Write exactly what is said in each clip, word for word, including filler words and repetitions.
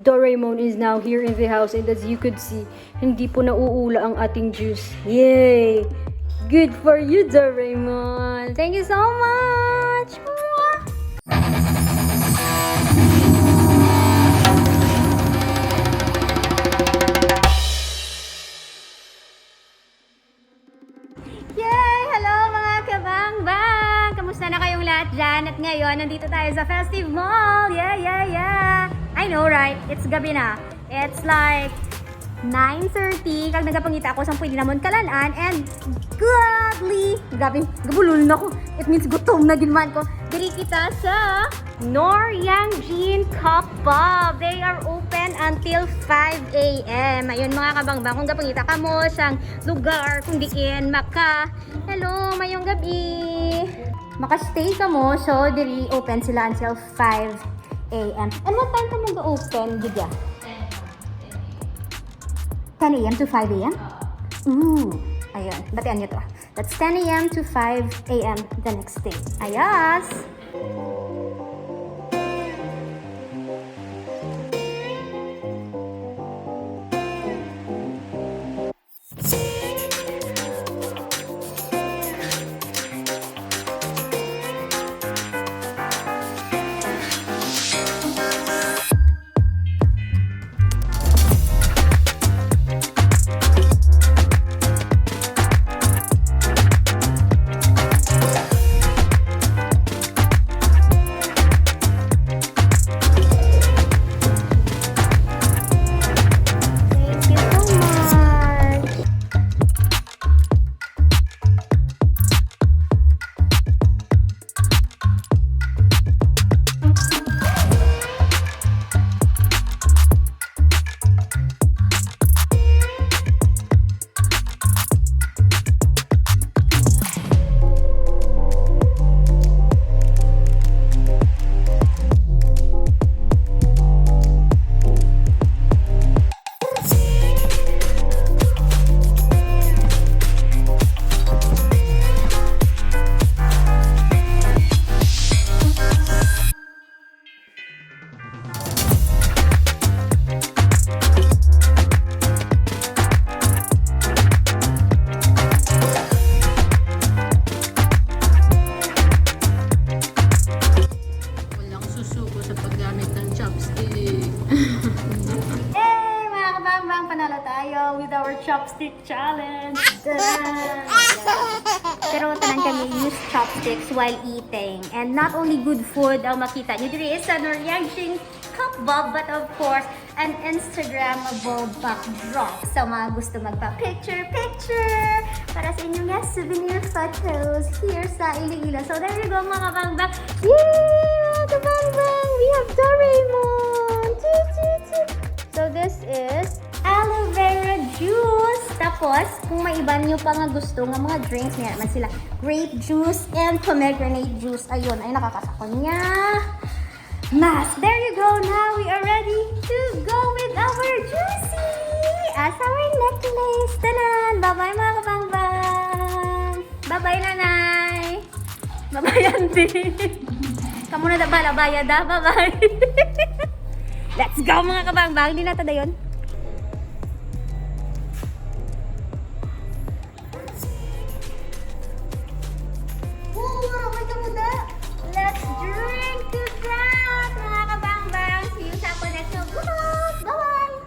Doraemon is now here in the house, and as you could see, hindi po nauula ang ating juice. Yay! Good for you, Doraemon! Thank you so much! Mwah! Yay! Hello, mga kabangbang! Kamusta na kayong lahat dyan? At ngayon, nandito tayo sa Festive Mall! Yeah, yeah, yeah! I know, right? It's gabi na. It's like nine thirty. Kag nagapangita ako sang pwede namon kalan-an. And gladly, grabe, gabulol na ko. It means gutom na gid man ko. Diri kita sa Nor Yang Jin Cup Pub. They are open until five a m. Ayun, mga kabangbang, kung gapangita kamo sang lugar kung diin maka, hello, mayong gabi. Maka-stay kamo, so diri open sila until five a m. And what time kamo ga-open, Julia? Ten a m to five a m? Ooh, ayun. Batian niyo to. That's ten a m to five a m the next day. Ayos! Thank you so much. Walang susuko sa paggamit ng chopstick. Hey, mga kabangbang, panalo tayo with our chopstick challenge. Taran! Pero tanan kami use chopsticks while eating. And not only good food ang makita nyo diri sa Nor Yang Jin Cup Pub, but of course, an Instagrammable backdrop. Sa mga gusto magpa-picture-picture para sa inyong, yes, souvenir photos here sa Iloilo. So, there you go, mga kabangbang. Yay! Mga kabangbang! We have Doraemon! Choo, choo, choo! So, this is aloe vera juice. Tapos, kung may iba nyo pa nga gusto nga mga drinks, may man sila grape juice and pomegranate juice. Ayun, ay nakakasako niya. Mas, there you go. Now we are ready to go with our juicy as our necklace. Tanan! Bye-bye, mga kabangbang! Bye-bye, nanay! Bye-bye, auntie! Kamo na da bala, bayad, ah. Bye-bye! Let's go, mga kabangbang! Di na ta dayon. Oo, wala may kamuda. Let's drink to that, mga kabangbang. See you sa ako next vlog. Bye-bye!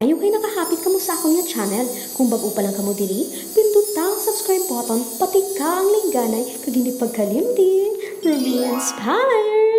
Ayaw kay nakahapit kamo sa akon nga channel. Kung bag-o pa lang kamo diri, pindot ang subscribe button, patika ang lingganay, kag hindi pagkalimti, remain inspired!